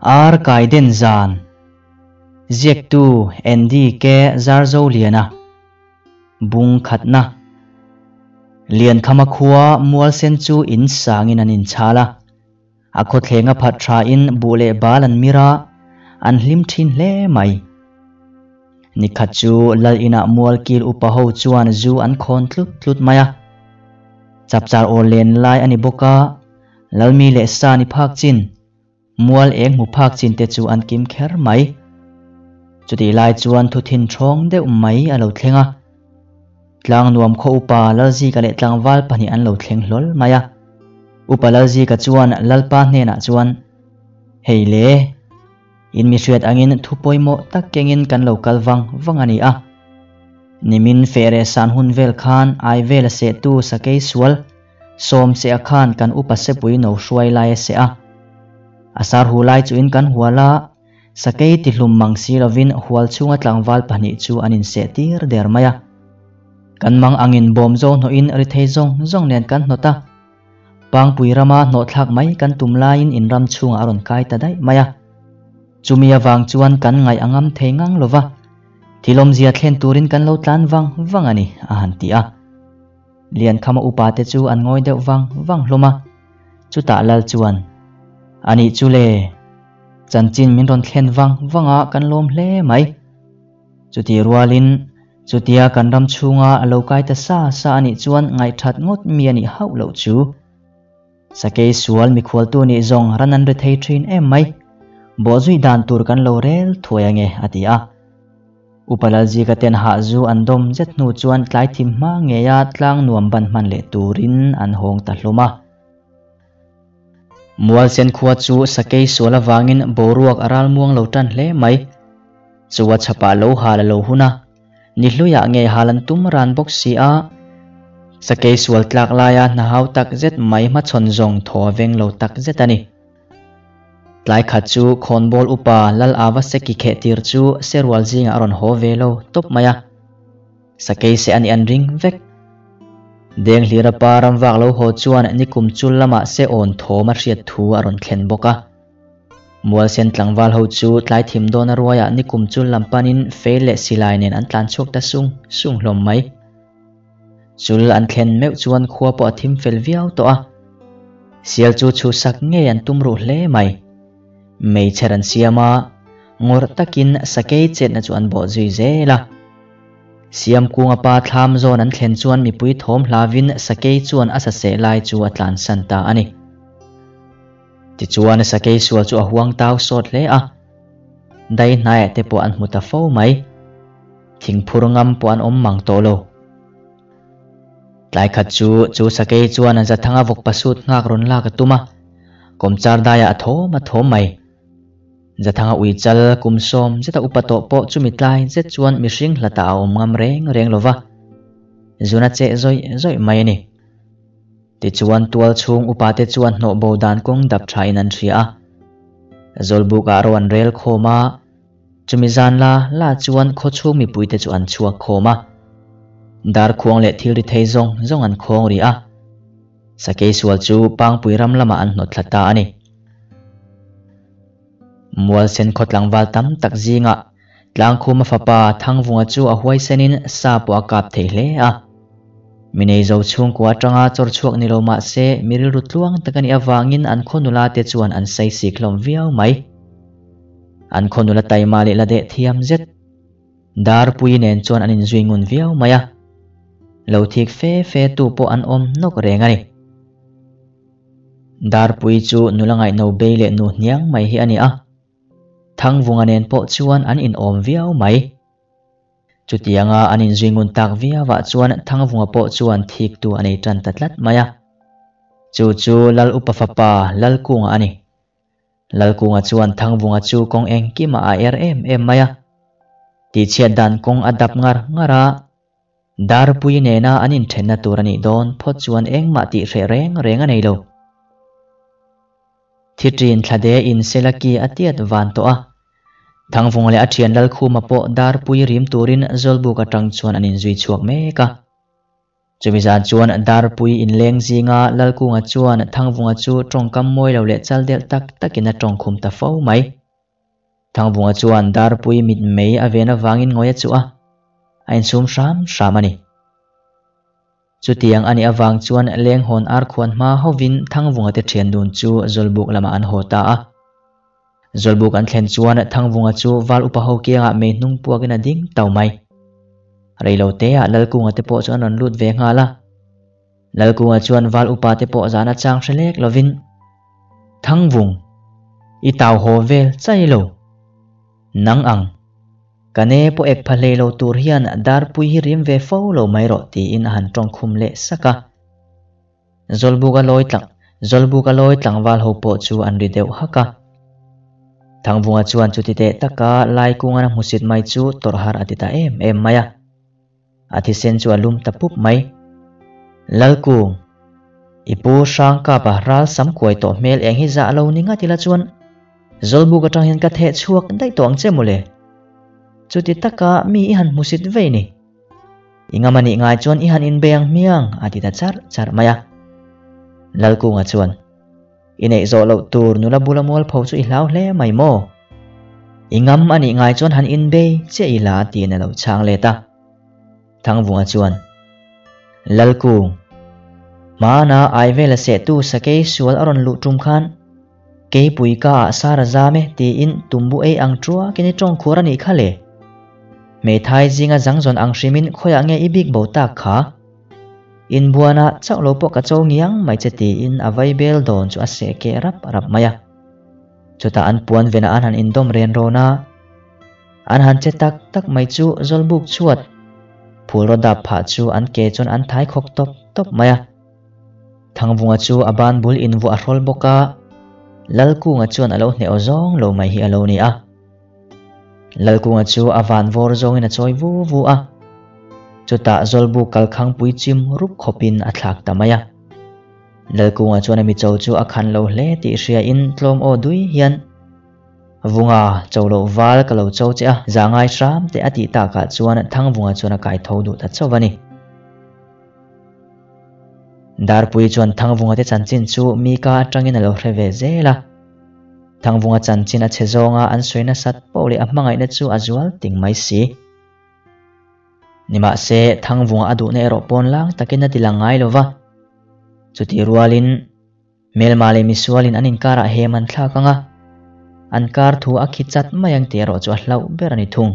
Ar kai den zan. Ziaktu Andy K Zarzoliana. Bung khatna. Liankhama khua Mualsen chu in sangin an inchhal a. A khawthleng a phat thain buh leh bal an mir a, an hlim thin hle mai. Nikhat chu Lal inah Mualkil upa ho chuan zu an khawn tlut tlut mai a. Chapchar aw len lai a ni bawk a, Lalmi leh sa ni phak chin, Mual eng hmu phak chin te chu an kim kher mai. Chutih lai chuan thuthin thawng deuh mai a lo thleng a. Tlangnuam khaw upa Lalzika leh tlangval pahnih an lo thleng hlawl mai a. Upa Lalzika chuan Lalpa hnenah chuan, Hei le, in mi hriat angin thu pawimawh tak kengin kan lo kal vang vang a ni a. Nimin feh san hun vel khan ai vela sehtu sakei sual, Sawm che a khan kan upa sepui no hruai lai a seh a. A sar hu lai chuin kan hual a, sakei ti hlum mang si lovin hual chhunga tlangval pahnih chu an inseh tir der mai a. Kan mang angin bawm zo hnawhin ri thei zawng zawng nen kan hnawt a. Pangpui rama hnawh thlak mai kan tum laiin in ram chhungah a rawn kai ta daih mai a. Chumi avang chuan kan ngaih a ngam thei ngang lova, thil awmzia thlen turin kan lo tlan vang vang a ni, a han ti a. Liankhama upa te chu an ngawi deuh vang vang hlawm a, chutah Lal chuan, A nih chu le, chanchin min rawn thlen vang vang a kan lawm hle mai. Chutih rualin chutia kan ram chhunga a lo kai ta sa sa a nih chuan ngaihthat ngawt mi a nih hauh loh chu. Sakei sual mikhualtu nih zawng ran an ri thei thin em mai. Bawhzui dan tur kan lo rel thuai ange, a ti a. Upa Lalzika ten hahzu an dawm zet hnu chuan tlai thim hma ngeia tlang nuam ban hman leh turin an hawng ta hlawm a. Mualsen khua chu sakei sual avangin boruak a ral muang lo tan hle mai. Chua chhapah lo hal a lo hun a, ni hluiah ngei hal an tum ran bawk si a. Sakei sual tlak laia hna hau tak zet mai hmachhawn zawng thaw a veng lo tak zet a ni. Tlai khat chu khawnbawl upa Lal Ava Seki kheh tir chu Serual zingah a rawn haw ve lo tawp mai a. Sakei se a nih an ring vek. Deng hlira pa ramvak lo haw chuan nikum chul lamah se awn thawm a hriat thu a rawn thlen bawk a. Mualsen tlangval ho chu tlai thim dawn a ruaiah nikum chul lam panin fei leh silai nen an tlan chhuak ta sung sung hlawm mai. Chul an thlen meuh chuan khua pawh a thim fel viau tawh a, sial chu chhuhsak ngei an tum ruh hle mai. Meichher an siam a, ngawrh takin sakei chetna chu an bawh zui zel a. Siamkunga pa thlam zawn an thlen chuan mipui thawm hlavin sakei chuan a saseh lai chu a tlansan ta a ni. Tichuan sakei sual chu a huang tau sawt hle a, dai hnaiah te pawh an hmu ta fo mai. Thingphur ngam pawh an awm mang tawh lo. Tlai khat chu chu sakei chuan an zathanga vawk pasut nghak rawn lak a tum a, kawmchar daiah a thawm a thawm mai. Zathanga ui chal kum sawm zeta upa tawh pawh chumi tlai zet chuan mihring hlatah a awm ngam reng reng lo va, zun a cheh zawih zawih mai a ni. Tichuan tual chhung upate chuan hnawh bo dan kawng dap thain an hria a, Zawlbukah ro an rel khawm a, Chumi zan la la chuan khawchhung mipuite chu an chhuak khawm a, darkhuang leh thil ri thei zawng zawng an khawng rih a. Sakei sual chu Pangpui ram lamah an hnawt thla ta a ni. Mualsen khaw tlangval tam tak zingah Tlangkhuma fapa Thangvunga chu a huaisenin sa pawh a kap thei hle a. Mineizo chhungkua atanga chawr chhuak ni lo mah se mi rilru tluang tak a nih avangin an khaw nula te chuan an saisik hlawm viau mai. An khaw nula taima leh la deh thiam zet. Darpui nen chuan an inzui ngun viau mai a. Lo thik fe fe tu pawh an awm nawk reng a ni. Darpui chu nula ngaihno bei leh nu hniang mai hi a ni a. Thangvunga nen pawh chuan an inawm viau mai. Chutianga an inzui ngun tak viauah chuan Thangvunga pawh chuan thiktu a nei tan ta tlat mai a. Chu chu Lal Upa fapa Lalkunga a ni. Lalkunga chuan Thangvunga chu kawng engkimah a er em em mai a. Tihchhiat dan kawng a dap ngar ngar a, Darpui nena an inthenna tur a nih dawn phawt chuan engmah tih hreh reng reng a nei lo. Thitrin thlade in Selaki a tiat van tawh a. Thangvunga leh a thian Lalkhuma pawh Darpui rim turin Zawlbuk atang chuan an inzui chhuak mek a. Chumi zan chuan Darpui inleng zinga Lalkunga chuan Thangvunga chu tawngkam mawi lo leh chal delh tak takin a tawngkhum ta fo mai. Thangvunga chuan Darpui mitmei a ven avangin ngawi a chuh a, a insum hram hram a ni. Chutiang a nih avang chuan Lenghawn arkhuan hma hovin Thangvunga te thian dun chu Zawlbuk lamah an haw ta a. Zawlbuk an thlen chuan Thangvunga chu val upa ho kiangah mei hnung puakin a ding tau mai. Reiloteah Lalkunga te pawh chu an rawn lut ve nghal a. Lalkunga chuan val upa te pawh zan a chang hre lek lovin, Thangvung, i tau haw vel chai lo. Nang ang. Ka ne pawh ek pha hlei lo tur hian darpui hi rim ve fo lo mai rawh tiin a han tawng khum leh sak a. Zawlbuka lawi tlang Zawlbuka lawi tlangval ho pawh chu an ri deuh hak a. Thangvunga chuan chuti teh taka Laikungan a hmusit mai chu tawrh har a ti ta em em mai a. A thisen chu a lum ta pup mai. Lalkung, i pu Hrangkapa ral sam kuai tawh hmel eng hi zah lo ni ngat ila chuan Zawlbuk atang hian ka theh chhuak daih tawh ang che mawle. Chuti taka mi i han hmusit vei ni. I ngam a nih ngai chuan i han inbei ang hmiang a ti ta charh charh mai a. Lalkunga chuan, I neih zawh loh tur nula bula mualpho chu i hlau hle mai maw? I ngam a nih ngai chuan han inbei chiah ila tiin a lo chhang let a. Thangvunga chuan, Lalkung, hmana Aivela sehtu sakei sual a rawn luh tum khan Keipui ka ah sar a zam e tiin tumbu ei ang tuakin i tawng khuar a nih kha le. Hmeithai zinga zangzawn ang hrimin khawiah nge i bik bo tak kha? Inbuana chauh lo pawh ka cho ngiang mai che tiin a vaibel dawn chu a seh keh rap rap mai a. Chutah an puan venah an han indawm ren rawn a. An han che tak tak mai chu Zawlbuk chhuat phulraw dap phah chu an ke chuan an thai khawk tawp tawp mai a. Thangvunga chu a ban bul invuah a hrawl bawk a, Lalkunga chuan a lo hneh aw zawng lo mai hi a lo ni a. Lalkunga chu a van vawr zawngin a chawi vu vu a, chutah Zawlbuk kalkhangpui chim rup khawpin a thlak ta mai a. Lalkunga chuan a micho chu a khan lo hle tih hriain tlawm aw dui hian, Vunga, cho loh val ka lo cho che a, za ngai hram teh a tih takah chuan Thangvunga chuan a kai tho duh ta chauh a ni. Darpui chuan Thangvunga te chanchin chu Mika atangin a lo hre ve zel a. Thangvunga chanchin a chhe zawnga an sawi nasat poh leh a hmangaihna chu a zual ting mai si. Nimahse, Thangvunga a duhna erawh pawn lang takin a ti lang ngai lo va. Chutih rualin, hmelma leh misualin an inkarah hem an thlak ang a, an kar thu a khi chat mai ang tih erawh chu a hlauh ber a ni thung.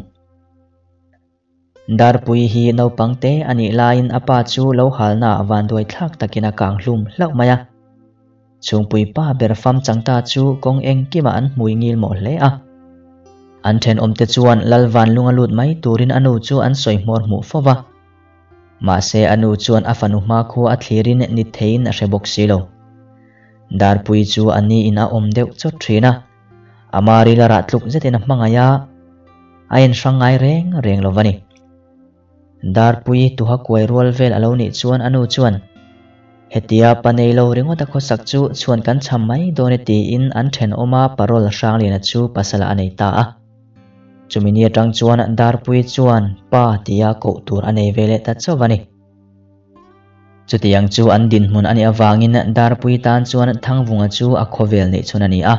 Darpui hi naupang te a nih laiin a pa chu lo halnaah vanduai thlak takin a kang hlum hlauh mai a. Chhungpui pa ber fam chang ta chu kawng engkimah an hmui ngil mawh hle a. An thenawmte chuan Lal Vanlunga lut mai turin a nu chu an sawi hmawr hmuh fo va. Mahse a nu chuan a fanu hmakhua a thlirin ni theiin a hre bawk si lo. Darpui chu a niin a awm deuh chawt thin a. Ama rila rah tluk zetin a hmangaih a, a inhrang ngai reng reng lo va ni. Darpui tuha kuai rual vel a lo nih chuan a nu chuan, Hetia pa nei lo ringawt a khawsak chu chhuan kan cham mai dawn e tiin an thenawma parol Hrangliana chu pasalah a nei ta a. Chumi ni atang chuan Darpui chuan pa tia koh tur a nei ve leh ta chauh a ni. Chutiang chu an dinhmun a nih avangin Darpui tan chuan Thangvunga chu a khawvel neih chhun a ni a.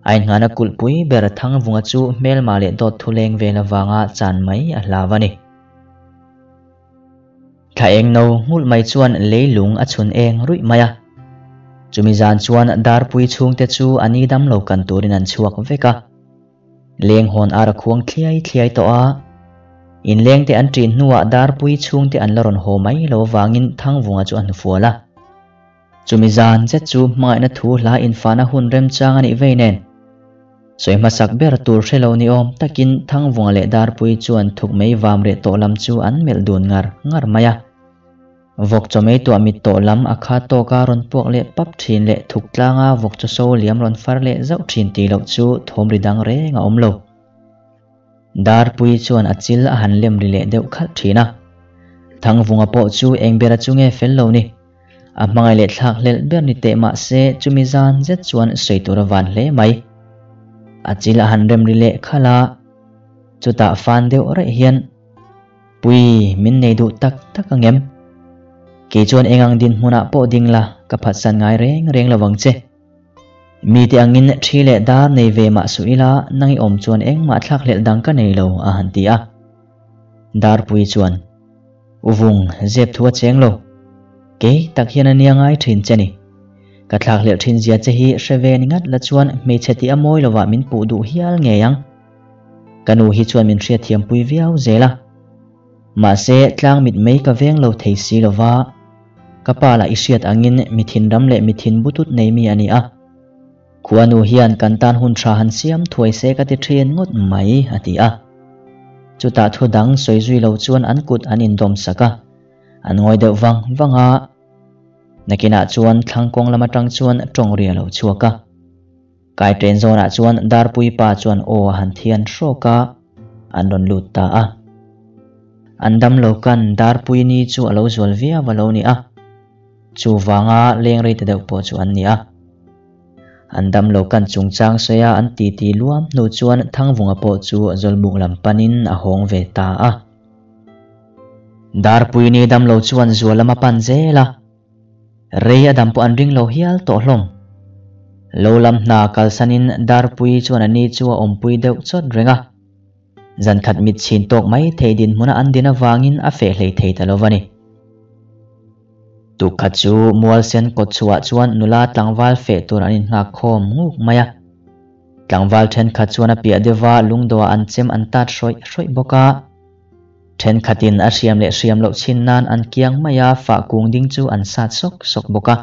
A inngahna kulhpui ber Thangvunga chu hmelma leh dawt thu leng vel avanga chan mai a hlau a ni. Thla eng no nghulh mai chuan leilung a chhun eng ruih mai a. Chumi zan chuan Darpui chhungte chu a ni dam lo kan turin an chhuak vek a. Lenghawn ar a khuang thliai thliai tawh a, inlengte an ṭin hnuah Darpui chhungte an la rawn haw mai lo avangin Thangvunga chu a hnufual a. Chumi zan zet chu hmangaihna thu hla infahna hun remchang a nih vei nen, sawi hmasak ber tur hre lo ni awm takin Thangvunga leh Darpui chuan thuk mei vam reh tawh lam chu an melh dun ngar ngar mai a. Vawk chaw mei tuah mit tawh lam a kha tawka rawn puak leh pap thin leh thuk tlanga vawk chaw so liam rawn far leh zauh thin tih loh chu thawm ri dang reng a awm lo. Darpui chuan a chil a han lem ri leh deuh khalh thin a. Thangvunga pawh chu eng bera chu nge fel lo ni. A hmangaih leh thlak hlelh ber ni teh mah se chumi zan zet chuan sawi tur a van hle mai. A chil a han rem ri leh khalh a, chutah fan deuh raih hian, Pui, min nei duh tak tak ang em? Kei chuan eng ang dinhmunah pawh ding la, ka phatsan ngai reng reng lo vang che. Mite angin thi leh dar nei ve mah suh ila, nang i awm chuan engmah thlakhlelh dang ka nei lo, a han ti a. Darpui chuan, U vung, zep thu a cheng lo. Kei tak hian a nia ngai thin che ni. Ka thlakhlelh thin zia che hi hre ve ni ngat la chuan hmeichhe tih a mawi lovah min puh duh hial ngei ang. Ka nu hi chuan min hriatthiampui viau zel a. Mahse, tlang mit mei ka veng lo thei si lo va, ka pa lah i hriat angin mi thinram leh mi thin butut nei mi a ni a. Khuanu hian kan tan hun tha han siam thuai se ka ti thin ngawt mai, a ti a. Chutah thu dang sawi zui lo chuan an kut an indawm sak a, an ngawi deuh vang vang a. Nakinah chuan thlang kawng lam atang chuan tawng ri a lo chhuak a. Kaiṭen zawnah chuan Darpui pa chuan aw a han thian hrawk a, an rawn lut ta a. An damlo kan Darpui ni chu a lo zual viau a lo ni a, chuvanga leng rei ta deuh pawh chu an ni a. An damlo kan chungchang sawi a an titi luam hnu chuan Thangvunga pawh chu Zawlbuk lam panin a hawng ve ta a. Darpui ni damlo chuan zual lam a pan zel a. Rei a dam pawh an ring lo hial tawh hlawm. Lo lam hna kalsanin Darpui chuan a ni chu a awmpui deuh chawt reng a. Zan khat mit chhin tawk mai thei dinhmuna an din avangin a feh hlei thei ta lo va ni. Tukkhat chu Mualsen kawtchhuah chuan nula tlangval feh tur an innghak khawm nguk mai a. Tlangval thenkhat chuan a piah deuha lungdawhah an chem an tat hrawih hrawih bawk a. Thenkhatin a hriam leh hriam loh chhin nan an kiang mai a, fah kung ding chu an sat sawk sawk bawk a.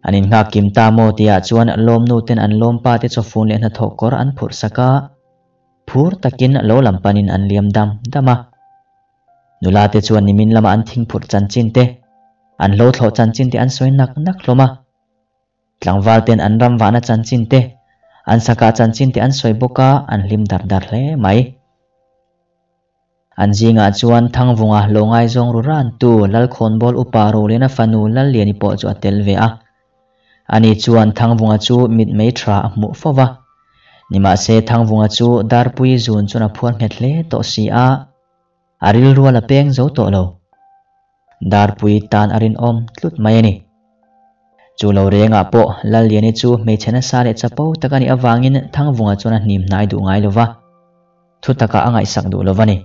An innghak kim ta maw tihah chuan lawmnu ten an lawmpa te chawfun leh hnathawh kawr an phurh sak a, phur takin lo lam panin an liam dam dam a. Nula te chuan nimin lama an thingphurh chanchin te, an hlo thlawh chanchin te an sawi nak nak hlawm a. Tlangval ten an ram vahna chanchin te, an sakah chanchin te an sawi bawk a, an hlim dar dar hle mai. An zingah chuan Thangvunga lo ngaizawng ru rantu Lalkhawnbawl upa Roliana fanu Lalliani pawh chu a tel ve a. Ani chuan Thangvunga chu mitmei tha a hmuh fo va. Nimahse Thangvunga chu Darpui zun chuan a phuar nghet hle tawh si a, a rilrual a peng zo tawh lo. Darpui tan a rinawm tlut mai a ni. Chu lo rengah pawh Lalliani chu hmeichhe nasa leh chapo tak a nih avangin Thangvunga chuan a hnim hnai duh ngai lo va. Thu takah a ngaihsak duh lo va ni.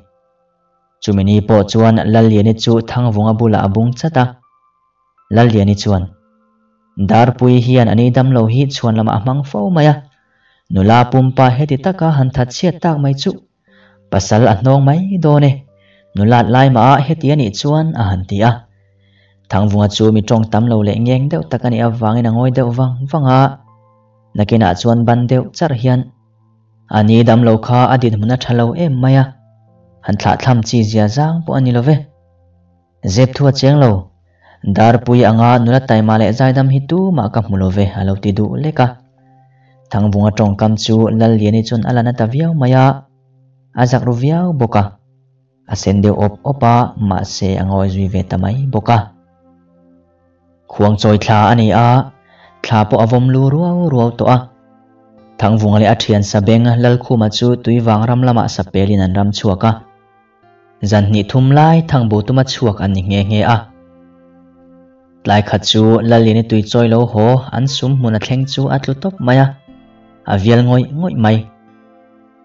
Chumi ni pawh chuan Lalliani chu Thangvunga bulah a bung chat a. Lalliani chuan, Darpui hian a ni dam lo hi chhuan lamah a hmang fo mai a. Nula pumpa heti taka han that chhiat tak mai chuh. Pasal a hnawng mai dawn e. Nulat lai mah ah heti a nih chuan a han ti a. Thangvunga chu mi tawng tam lo leh ngeng deuh tak a nih avangin a ngawi deuh vang vang a. Nakinah chuan ban deuh charh hian A ni dam lo kha a dinhmun a tha lo em mai a, han thlahthlam chi zia zang pawh a ni lo ve. Zep thu a cheng lo. Darpui anga nula taima leh zaidam hi tumah ka hmu lo ve a lo ti duh lek a. Thangvunga tawngkam chu Lalliani chuan a la na ta viau mai a, a zak ru viau bawk a. A sen deuh awp awp a, mahse a ngawi zui ve ta mai bawk a. Khuangchawi thla a ni a, thla pawh a vawm lu ruau ruau tawh a. Thangvunga leh a thian Sabeng Lalkhuma chu Tuivang ram lamah sapelin an ram chhuak a. Zan hnih thum lai Thangbu tuma chhuak an ni nghe nghe a. Tlai khat chu Lalliani tuichawi lo haw an sum hmun a thleng chu a tlu tawp mai a, a vial ngawih ngawih mai.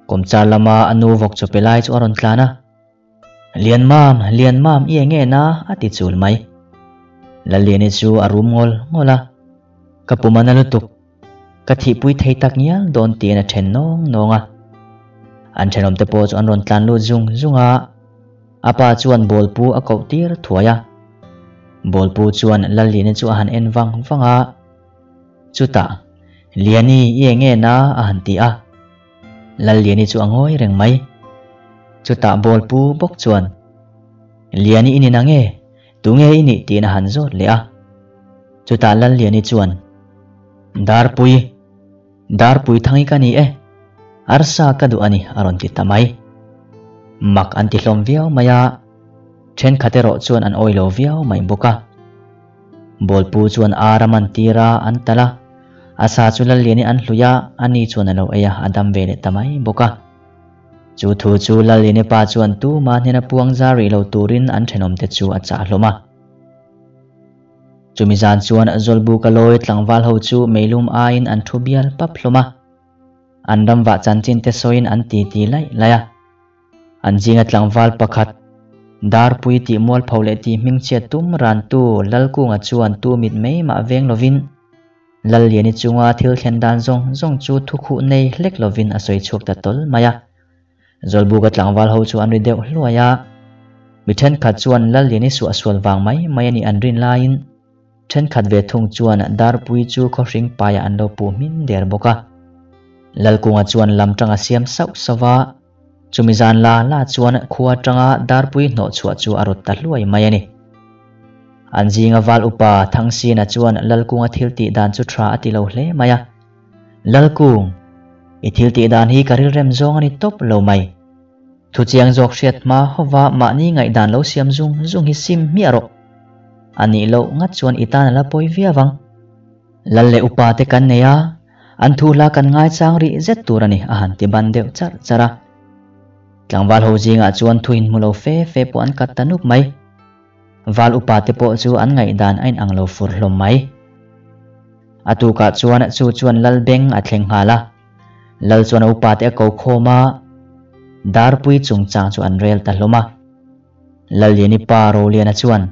Kawmchar lama a nu vawk chaw pe lai chu a rawn tlan a. Lian mam, Lian mam i enge na a ti chul mai. Lalliani chu a rum ngawl ngawl a, Ka pum a na lutuk, ka thihpui thei tak ngial dawn tiin a then nawng nawng a. An thenawmte pawh chu an rawn tlan lut zung zung a, a pa chuan bawlpu a koh tir thuai a. Bawlpu chuan Lalliani chu a han en vang vang a, chutah, Liani i enge na a han ti a. Lalliani chu a ngawi reng mai. Chutah Bawlpu bawk chuan, Liani i ni na nge? Tunge i nih? tiin a han zawt leh a. Chutah Lalliani chuan, Darpui, Darpui thangi ka ni e. Arsa ka duh a ni, a rawn ti ta mai. Mak an ti hlawm viau mai a, thenkhat erawh chuan an awilo viau mai bawk a. Bawlpu chuan ar a man tir a, an talh a. A sa chu Lalliani an hlui a, ani chuan a lo ei a, a dam ve leh ta mai bawk a. Chu thu chu Lalliani pa chuan tuma hnena puang zar rih lo turin an thenawmte chu a chah hlawm a. Chumi zan chuan Zawlbuka lawi tlangval ho chu meilum aiin an thu bial pap hlawm a. An ramvah chanchin te sawiin an titi laih laih a. An zinga tlangval pakhat, Darpui tih mualpho leh tih hmingchhiat tum rantu Lalkunga chuan tu mit mai mah veng lovin Lalliani chunga thil thlen dan zawng zawng chu thukhuh nei hlek lovin a sawi chhuak ta tawl mai a. Zawlbuka tlangval ho chu an ri deuh hluai a, mi thenkhat chuan Lalliani suahsual vang mai mai a nih an rin laiin thenkhat ve thung chuan Darpui chu khawhring paiah an lo puh hmin der bawk a. Lalkunga chuan lam tang a siam sauh sauh a, chumi zan la la chuan khua atanga Darpui hnawh chhuah chu a rawt ta hluai mai a ni. An zinga val upa Thangsiana chuan Lalkunga thil tih dan chu tha a ti lo hle mai a. Lalkung, i thil tih dan hi ka rilrem zawng a ni tawp lo mai. Thuchiang zawk hriat hma hova mahni ngaihdan lo siam zung zung hi sim hmiah rawh. A nih loh ngat chuan i tan a la pawi viau ang. Lal leh upa te kan nei a, an thu hla kan ngaichang rih zet tur a ni a han ti ban deuh charh charh a. Tlangval ho zingah chuan thu inhmu lo fe fe pawh an kat ta nuk mai. Val upa te pawh chu an ngaihdan a inang lo fur hlawm mai. A tukah chuan chu chuan Lal beng a thleng nghal a. Lal chuan a upa te a ko khawm a, Darpui chungchang chu an rel ta hlawm a. Lalliani pa Roliana chuan,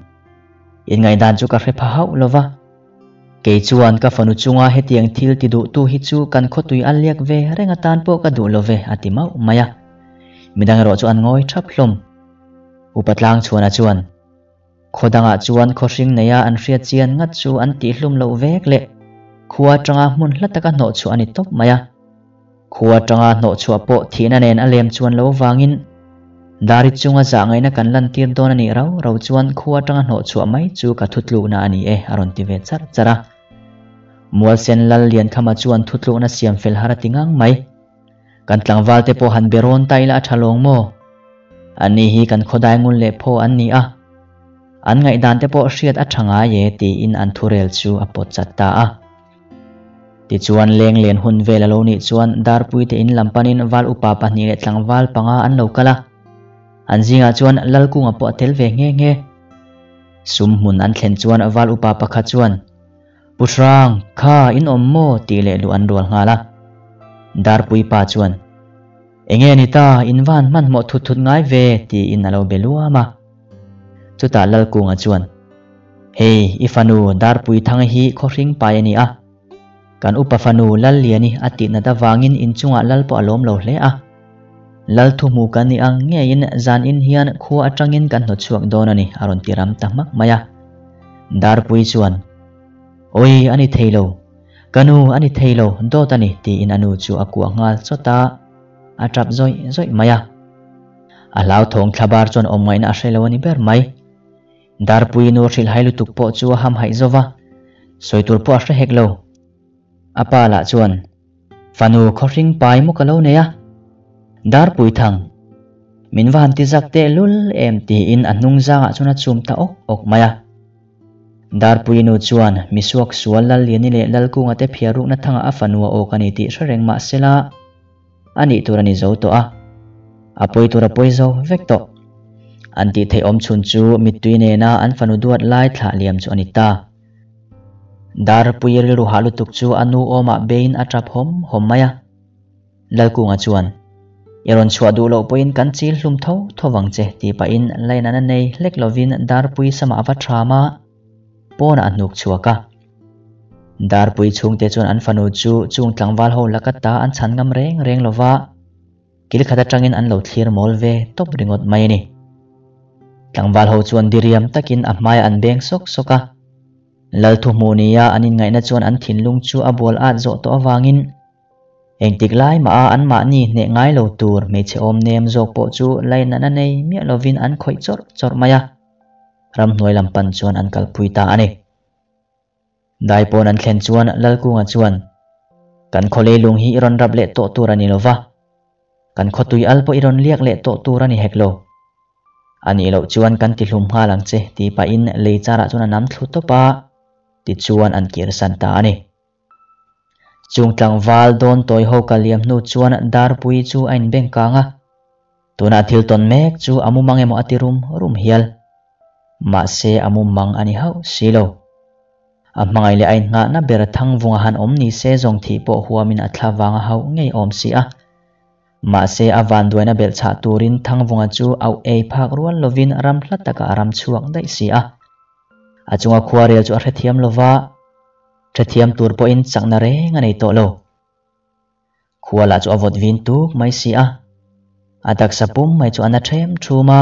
In ngaihdan chu ka hre pha hauh lo va. Kei chuan ka fanu chunga hetiang thil ti duhtu hi chu kan khawtui a liak ve reng atan pawh ka duh lo ve a ti mauh mai a. Midang erawh chu an ngawi thap hlawm. Upa Tlangchhuana chuan, Khaw dangah chuan khawhring neia an hriat chian ngat chu an tihhlum loh vek leh khua atanga hmun hla taka hnawhchhuah a ni tawp mai a. Khua atanga hnawhchhuah pawh thihna nen a lem chuan lo vangin Dari chunga zah ngaihna kan lantir dawn a nih rau rau chuan khua atanga hnawhchhuah mai chu ka thutlukna a ni e a rawn ti ve charh charh a. Mualsen Lal Liankhama chuan thutlukna siam fel har a ti ngang mai. Kan tlangval te pawh han be rawn ta ila a tha lawng maw? Anni hi kan khawdai ngun leh phaw an ni a, an ngaihdan te pawh hriat a tha ngai e tiin an thurel chu a pawt chat ta a. Tichuan lenglen hun vel a lo nih chuan Darpui te in lam panin val upa pahnih leh tlangval panga an lo kal a, an zingah chuan Lalkunga pawh a tel ve nghe nghe. Sum hmun an thlen chuan val upa pakhat chuan, Pu Hrang, kha in awm maw? tih leh luh an rual nghal a. Darpui pa chuan, Enge ni ta, in van hmanhmawh thut thut ngai ve, tiin a lo be luam a. Chutah Lalkunga chuan, Hei, i fanu Darpui Thanga hi khawhring pai a ni a. Kan upa fanu Lalliani a tih nat avangin inchungah Lal pawh a lawm lo hle a. Lal thuhmu kan nih ang ngeiin zan in hian khua atangin kan hnawtchhuak dawn a ni, a rawn ti ram ta hmak mai a. Darpui chuan, Awi, a ni thei lo. Ka nu, a ni thei lo, dawt a ni, tiin a nu chu a kuah nghal chawt a, a tap zawih zawih mai a. A hlauthawng thlabar chuan awm ngaihna a hre lo a ni ber mai. Darpui nu hrilhhai lutuk pawh chu a hamhaih zo va, sawi tur pawh a hre hek lo. A pa lah chuan, Fanu khawhring pai maw ka lo nei a? Darpui thang, min va han ti zak teh lul em tiin a hnung zangah chuan a chum ta awk awk mai a. Darpui nu chuan misuak sual Lalliani leh Lalkunga te phiar rukna thangah a fanu a awk a ni tih hre reng mah sela, A nih tur a ni zo tawh a, a pawi tur a pawi zo vek tawh. An tih theih awm chhun chu mittui nena an fanu duat lai thlah liam chu a ni ta. Darpui rilru hah lutuk chu a nu awmah beiin a tap hawm hawm mai a. Lalkunga chuan, I rawn chhuah duh loh pawhin kan chil hlum tho tho vang che tih pahin lainana nei hlek lovin Darpui samah a va ṭham a, pawnah a hnuk chhuak a. Darpui chhungte chuan an fanu chu chung tlangval ho laka ta an chhan ngam reng reng lo va, kil khat atangin an lo thlir mawl ve tawp ringawt mai a ni. Tlangval ho chuan diriam takin a hmaiah an beng sawk sawk a, Lal thuhmuh nia an inngaihna chuan an thinlung chu a bual at zawh tawh avangin engtik lai mah a anmahni hneh ngai lo tur hmeichhe awm nem zawk pawh chu lainatna nei miah lovin an khawih chawrh chawrh mai a, ramhnuai lam pan chuan an kalpui ta a ni. Daipawn an thlen chuan Lalkunga chuan, Kan khaw leilung hi i rawn rap leh tawh tur a ni lo va, kan khaw tui al pawh i rawn liak leh tawh tur a ni hek lo. A nih loh chuan kan ti hlum nghal ang che tih pahin lei charah chuan a nam thlu tawp a, tichuan an kirsan ta a ni. Chung tlangval dawn tawi ho kal liam hnu chuan Darpui chu a inbeng kang a, tunah thil tawn mek chu a mumang emaw a ti rum rum hial. Mahse a mumang a ni hauh si lo. A hmangaih leh a innghahna ber Thangvunga han awm ni se zawng thih pawh huamin a thla vang a hauh ngei awm si a. Mahse a vanduaina belh chhah turin Thangvunga chu auh ei phak rual lovin ram hla takah a ram chhuak daih si a. A chunga khuarel chu a hrethiam lova, hrethiam tur pawhin chakna reng a nei tawh lo. Khua lah chu a vawt vin tuk mai si a, a taksa pum mai chu a na ṭhem ṭhum a,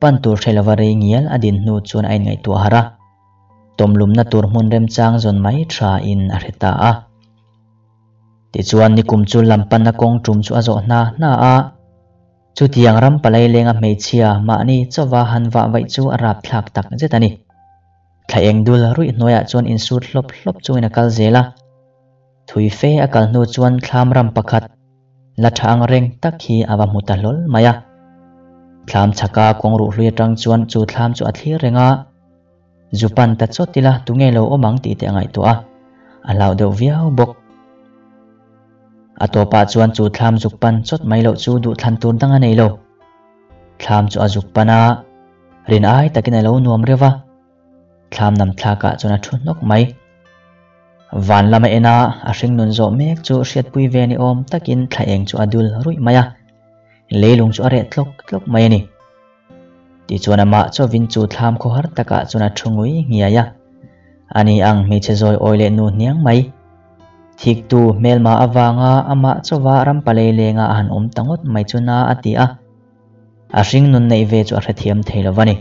pan tur hre lova rei ngial a din hnu chuan a inngaihtuah harh a, tawmlumna tur hmun remchang zawn mai ṭha in a hre ta a. Tichuan nikum chu lam panna kawng ṭum chu a zawh hna hna a, chutiang ram palai lenga hmeichhia mahni chauva han vah vaih chu a rapthlak tak zet a ni. Thla eng dul ruih hnuaiah chuan insut hlawp hlawp chungin a kal zel a. Thui fe a kal hnu chuan thlam ram pakhat la tha ang reng tak hi a va hmu ta hlawl mai a. Thlam chhaka kawng ruh hlui atang chuan chu thlam chu a thlir reng a, zu pan ta chawt ila tunge lo awm ang tih te a ngaihtuah a, a hlau deuh viau bawk. A tawpah chuan chu thlam zuk pan chawt mai loh chu duhthlan tur dang a nei lo. Thlam chu a zuk pan a, rin ai takin a lo nuam reuh va. Thlam nam thlakah chuan a thu hnawk mai. Van lama ena a hringnun zawh mek chu hriatpui ve ni awm takin thla eng chu a dul ruih mai a, leilung chu a reh tlawk tlawk mai a ni. Tichuan amah chawvin chu thlam khawhar takah chuan a thu ngui nghiai a. Ani ang hmeichhe zawi awi leh nu hniang mai. Thiktu hmelma avanga amah chawva rampalei lenga a han awm ta ngawt mai chu na a ti a. A hringnun neih ve chu a hrethiam thei lo va ni.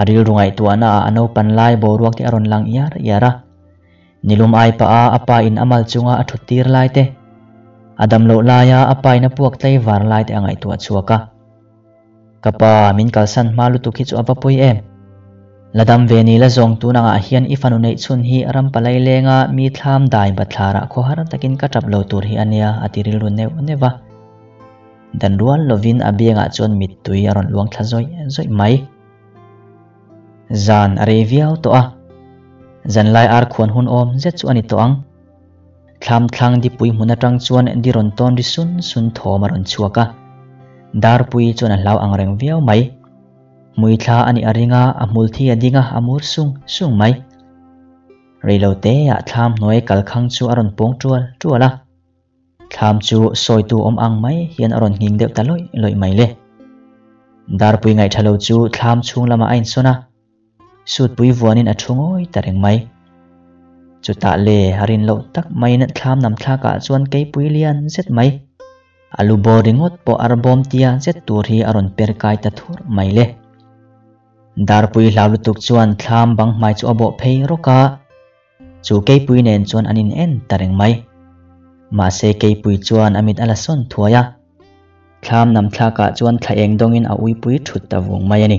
A rilru ngaihtuahna ah a naupan lai boruak te a rawn lang iar iar a. Nilum ai pah a a pa in a mal chunga a thut tir lai te, a dam loh laia a pa in a puak tlei var lai te a ngaihtuah chhuak a. Ka pa, min kalsan hma lutuk hi chu a va pawi em? La dam ve ni la zawng tun angah hian i fanu neih chhun hi ram palai lenga mi thlam dai bathlarah khawhar takin ka tap lo tur hi a nia a ti rilru neuh neuh va. Dan rual lovin a biangah chuan mittui a rawn luang thla zawih zawih mai. Zan a rei viau tawh a, zanlai ar khuan hun awm zet chu a ni tawh ang. Thlam thlang dipui hmun atang chuan di rawn tawn ri sun sun thawm a rawn chhuak a, Darpui chuan a hlau ang reng viau mai. Hmuithla a nih a ring a, a hmul thi a ding a, a mur sung sung mai. Reiloteah thlam hnuai kalkhang chu a rawn pawng tual tual a. Thlam chu sawitu awm ang mai hian a rawn nghing deuh ta lawih lawih mai le. Darpui ngaihṭha lo chu thlam chhung lamah a insawn a, sutpui vuanin a ṭhu ngawi ta reng mai. Chutah le a rin loh tak maiin thlam nam thlakah chuan keipui lian zet mai, a lu bawr ringawt pawh ar bawm tia zet tur hi a rawn per kai ta thur mai le. Darpui hlau lutuk chuan thlam bang hmai chu a bawh phei rawk a. Chu keipui nen chuan an in en ta reng mai. Mahse keipui chuan a mit a la sawn thuai a. Thlam nam thlakah chuan thla eng dawngin a uipui thut ta vung mai a ni.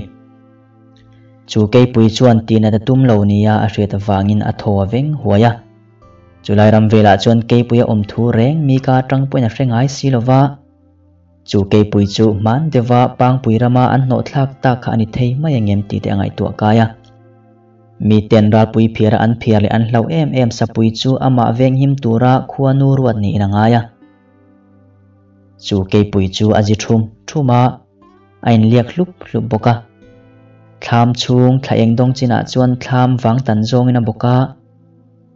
Chu keipui chuan tihnat a tum lo nia a hriat avangin a thaw a veng huai a. Chulai ram velah chuan keipui a awm thu reng mi ka atang pawhin a hre ngai si lo va. Chu keipui chu hman deuha pangpui rama an hnawhthlak tak kha a ni thei mai angem tih te a ngaihtuah kai a. Miten ralpui phiara an phiar leh an hlauh em em sapui chu amah venghim tura khuanu ruat niin a ngai a. Chu keipui chu a zi thum thum a, a inliak hlup hlup bawk a. Thlam chhung thla eng dawng chinah chuan thlam vang tan zawngin a bawk a.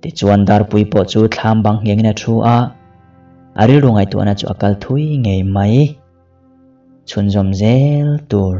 Tichuan darpui pawh chu thlam bang nghengin a thu a, a rilru ngaihtuahna chu a kal thui ngei mai. Chhunzawm zel tur.